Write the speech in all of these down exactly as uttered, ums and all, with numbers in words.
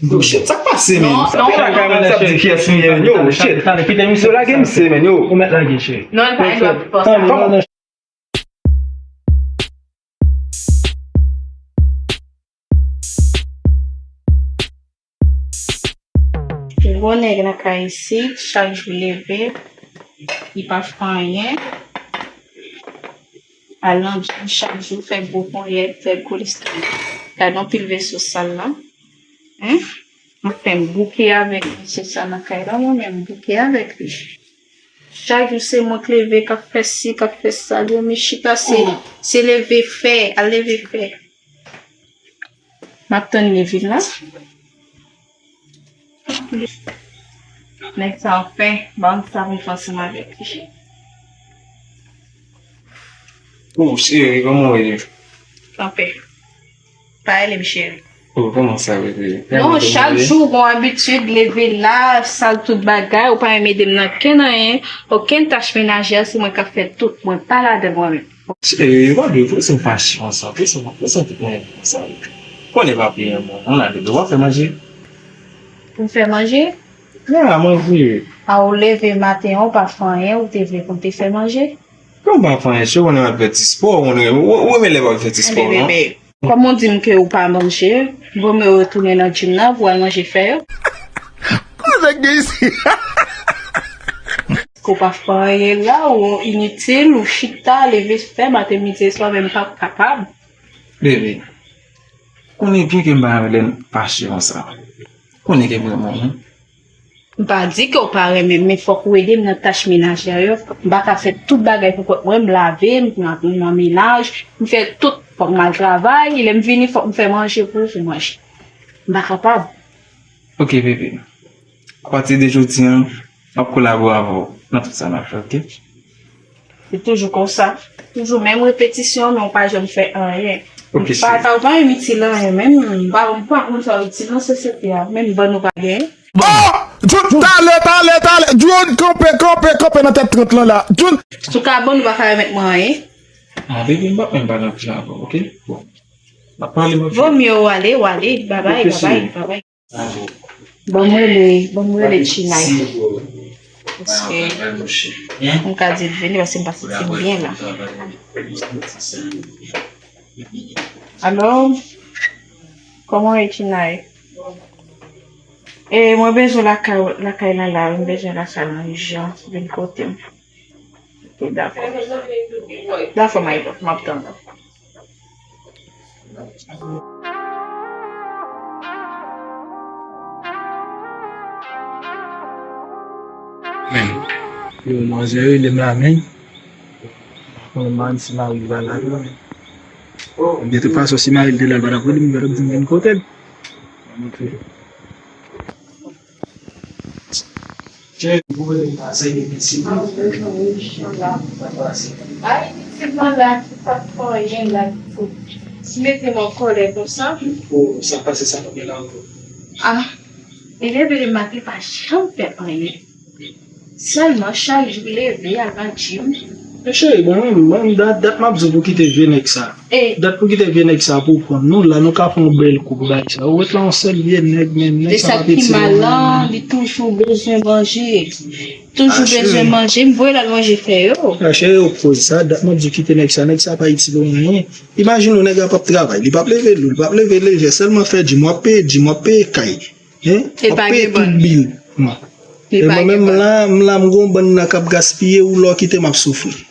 Yo, shit, sa k pase, men? Sa fè lakay mwen, sa ap di kiyès nou ye, men, yo, shit. Yo lage misye, men, yo. Ou mèt lage, cheri. Non, li pa gen dwa fè sa. Gwo nèg nan kay isit, chak jou leve, li pa fè anyen. Al nan djim chak jou, fè gwo ponyèt, fè gwo lestri. Gade yon pil veso sal la. Hein? Anfen, m bouke avèk mesye sa nan kay la, mwen menm, m bouke avèk li. Chak jou se mwen k leve, k ap fè si, k ap fè sa, li menm chita, se, se leve fè, al leve fè. M ap tann li vin la. Nèg sa anfen, ban m sa pou m fè ansanm avèk li. Oh, cheri, kòman w ye? Kanpe. Pa rele m cheri. Oh, kòman sa, bebe? Non, chak jou, bon abitid, leve la, sal tout bagay, ou pa menm ede m nan kenn anyen, okenn tach menajè, se mwen k ap fè tout, mwen pa ladan mwen menm. Cheri, yo pa dwe pouse w fache konsa, pouse w, pouse w tout mwen konsa. Konnen pa pi yon bon, on a de dwa fè manje. Pou m fè manje? Ya, manje. A ou leve maten an, ou pa fè anyen, ou te vle pou m te fè manje? Kòm pa fè anyen, cheri, konnen m ap fè ti spò, ou renmen lè m ap fè ti spò, non? Kòm ou di m ke ou pa manje, vòmye ou retounen nan djim nan pou al manje fè yo. Koze k gen isi? Ke w pa fè anyen la, ou initil, ou chita, leve fè, maten, midi, e swa, menm pa kapab. Bebe, konnen byen ke m pa renmen lè n fache konsa. Konnen ke m renmen w, wi. M pa di ke w pa renmen m, men fòk ou ede m nan tach menajè yo. M pa ka fè tout bagay pou kont mwen, m lave, m nan, m nan menaj, m fè tout, fòk m al travay, lè m vini, fòk m fè manje pou ou, pou manje. M pa kapab. Ok, bebe. Apati de jodi a, m ap kolabore avè w nan tout sa n ap fè, ok? Se toujou konsa. Toujou menm repetisyon, men w pa janm fè anyen. Ok, cheri. Ou pa, ou pa janm itil anyen, menm, m pa, m pa konn sa w itil nan sosyete a. Menm bann ou pa genyen. Oh! Talè, talè, talè! June, kanpe, kanpe, kanpe nan tèt trant lan la. June! Si w ka ban m, ou pa ka remèt mwen anyen. Ah, bebe, m p ap menm pale anpil avè w, ok? Bon. M ap pale, m ap... Vòmye w ale, w ale. Babay, babay, babay. Ban m rele, ban m rele Chinay. Paske m ka di l vini, paske m pa santi m byen la. Alo? Kòman w ye, Chinay? E, mwen bezwen lakay, lakay lan la, mwen bezwen lakay lan ijan, vin kote m. Ok, dakò. Dakò, my love, m ap tann ou. Men, yo, manzè rele m la, men. Mwen pa konn si mari l pa la, men. De tout fason, si mari l te la, l pa t ap rele m, li pa t ap di m vin kote l. Ay, ti manman la ki pa t fè anyen la ditou. Li mete m an kòlè konsa. Oh, sa pase sa pa gen la ankò. Ah, li leve le maten pa janm fè anyen. Sèlman chak jou leve al nan djim. Men cheri, bon, mwen, mwen, dat, dat m ap di w pou kite vye nèg sa. Dat pou kite vye nèg sa pou w pran. Nou la, nou ka fè yon bèl koup bay sa. Ou wè la yon sèl vye nèg, men nèg sa pa piti non. E sa k pi mal lan, li toujou bezwen manje. Toujou bezwen manje. M voye l al manje fè yo. Ah, cheri, ou poze sa. Dat m ap di w kite nèg sa. Nèg sa pa itil ou anyen. Imajine w, nèg la p ap travay. Li p ap leve lou, li p ap leve lejè. Sèlman fè djim, w ap peye djim, w ap peye kay. Hein? W ap peye tout bil. E mwen menm, m la, m la, m gon bann nan k ap gaspiye, ou lè w kite m ap soufri.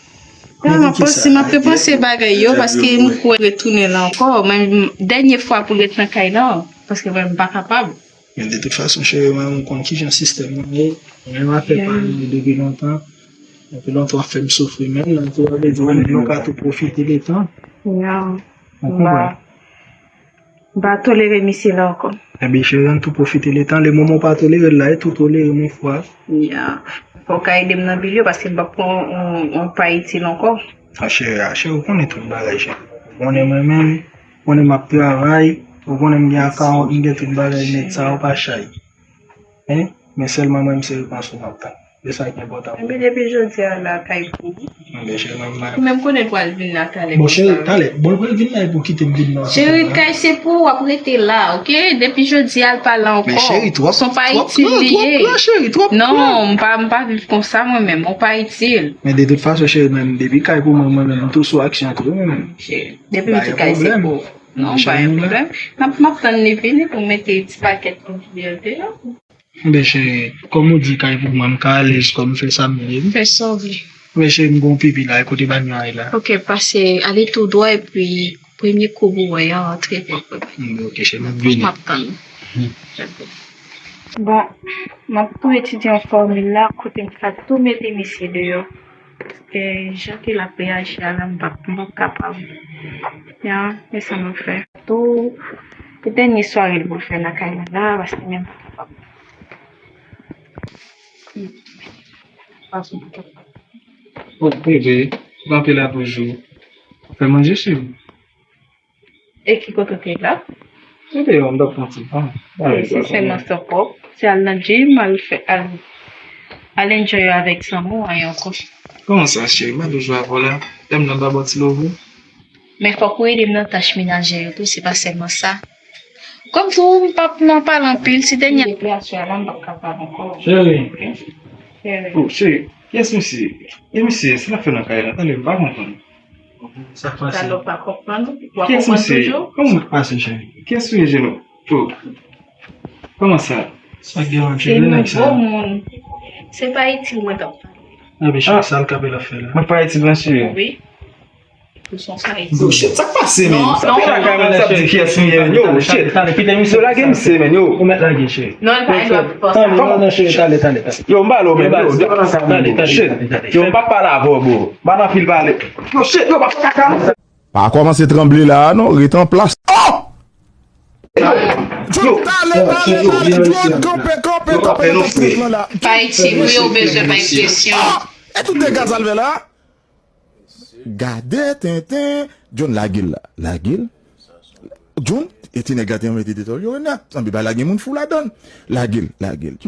Non, m ap panse, m ap repanse bagay yo, paske m kwè retounen la ankò. Men dènye fwa pou l ret nan kay la, paske mwen, m pa kapab. Men de tout fason, cheri, mwen, m konn kijan sistèm nan ye. Mwen, m ap fè pale depi lontan. Depi lontan, w ap fè m soufri. Men, nan tou, sa vle di, nou ka tou pwofite letan. Ou konprann? M pa tolere misye la ankò. Ebyen, cheri, ann tou pwofite letan. Le moman w pa tolere l la, e tou tolere m yon fwa. Ya. Fò w ka ede m nan bil yo, paske m p ap pran yon, yon pa itil ankò. A, cheri, a, cheri, ou konnen tout bagay, cheri. Ou konnen mwen menm, ou konnen m ap travay, ou konnen m gen akawont, m gen tout bagay nèt, sa yo pa chay. Hein? Men sèlman mwen, m se repons ou m ap tann. Se sa ki enpòtan pou mwen. Epi depi jodi a la, kay pou ou. Mwen cheri, mwen pa. Ou menm konnen l pral vin la talè. Bon, cheri, talè. Bon, l pral vin la epi w kite m vin nan. Cheri, kay se pou ou, w ap rete la, oke? Depi jodi a, l pa la ankò. Men cheri, twòp, twòp gran, cheri, twòp gran. Non, m pa, m pa viv konsa mwen menm, ou pa itil. Men de tout fason, cheri, mwen menm, depi kay pou mwen, mwen menm, m tou sou aksyon tou, mwen menm. Cheri, depi m di kay se pou ou. Non, pa gen pwoblèm. M ap, m ap tann li vini pou m mete ti pakèt konfyans deyò. Ebyen, cheri, kòm ou di kay pou mwen, m ka ale jis kòm m fè sa m vle. Fè sa w vle. Ebyen, cheri, m gon pipi la, e kote banyo a ye la? Oke, pase, ale tou dwat, epi premye koub ou wè a, antre pwòp. Ebyen, oke, cheri, m ap vini. M ap tann. Bon, m ap tou etidye yon fòmil la, kote m ka tou mete misye deyò. Paske jan ke l ap reyaji a la, m p ap, m p ap kapab. Ya, e sa m ap fè. Tou, e dènye sware l pou l fè lakay la la, paske menm pa kapab. Oh, bebe, ou kanpe la toujou. Fè manje, cheri. E ki kote w te la? Se deyò, m t ap pran ti van. Wi, se sèlman sa pwòp. Se al nan gym, al fè, al, al enjoy avèk zanmi w, anyen ankò. Kòman sa, cheri? M pa toujou avè w la. Lè m nan ba bò ti love ou. Men fòk ou ede m nan tach menajè yo tou, se pa sèlman sa. Kòm tou, m p ap nan pale anpil, se dènye. Depi aswè a la, m p ap kapab ankò. Cheri. Cheri. Oh, cheri, kiyès misye? E misye, sa l ap fè nan kay la? Tande, m pa konprann. Sa k pase? Talè w pa konprann, w ap konprann toujou. Kiyès misye? Kòman sa k pase, cheri? Kiyès ou ye, Jeno? Oh. Kòman sa? Sa k gen antre nan nèg sa? Se nouvo moun. Se pa itil mwen t ap pale. Ebyen, cheri, sa l kanpe l ap fè la? Mwen pa itil nan, cheri. Wi. Yo, shit, sa k pase, men? Sa fè lakay mwen, sa ap di kiyès nou ye, men, yo, shit. Talè, kite misye. Yo, lage misye, men, yo. Ou mèt lage, cheri. Non, li pa gen dwa fè sa. Non, non, cheri, talè, talè, talè. Yo, m pale w, men, yo. Talè, talè, shit. Talè, talè. Yo, m p ap pale avè w, bro. M pa nan fil pale. Yo, shit, yo, pa fè kaka. Pa kòmanse tranble la a non, ret an plas. Oh! John, talè, talè, talè, John, kanpe, kanpe, kanpe nan tèt lan la. Pa itil, wi, ou bezwen bay presyon. Ah! E tout dega sa l fè la? Gade tenten. John, lage l la. Lage l. John, e ti nèg la te mete detòl yo nèt. Sanble pa lage moun fou ladan l. Lage l, lage l.